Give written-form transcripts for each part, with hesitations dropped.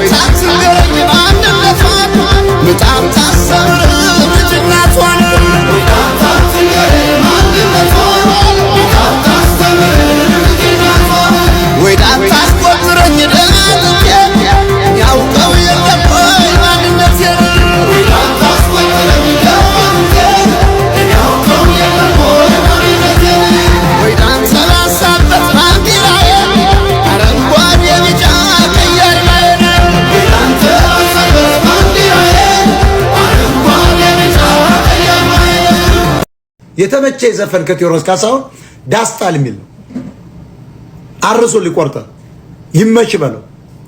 ታትንገረኝ ማንነቷን በጣም ታሰብር ልጅናቷን ወይ ታስቆጥረኝ ደማጥንቴ ያውቀው የለም ወይ ማንነቴን። ወይ ዳንሰላሳበት ባንዲራዬ አረንጓዴ ቢጫ ቀይ አርማዬን። የተመቸ ዘፈን ከቴዎድሮስ ካሳሁን ዳስጣል የሚል ነው። አርሶ ሊቆርጠ ይመች በለው።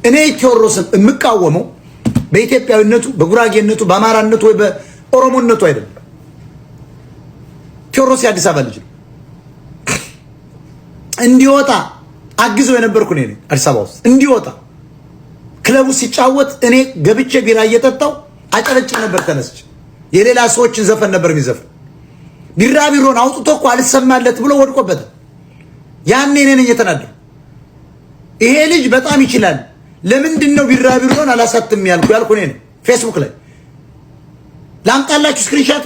እኔ ቴዎድሮስን የምቃወመው በኢትዮጵያዊነቱ፣ በጉራጌነቱ፣ በአማራነቱ ወይ በኦሮሞነቱ አይደለም። ቴዎድሮስ የአዲስ አበባ ልጅ ነው። እንዲወጣ አግዘው የነበርኩ እኔ ነኝ። አዲስ አበባ ውስጥ እንዲወጣ ክለቡ ሲጫወት እኔ ገብቼ ቢራ እየጠጣው አጨበጭብ ነበር። ተነስቼ የሌላ ሰዎችን ዘፈን ነበር የሚዘፍን። ቢራቢሮን አውጥቶ እኮ አልሰማለት ብሎ ወድቆበታል። ያኔ እኔ ነኝ የተናደድኩ። ይሄ ልጅ በጣም ይችላል፣ ለምንድን ነው ቢራቢሮን አላሳትም ያልኩ እኔ ነኝ። ፌስቡክ ላይ ላምጣላችሁ screenshot።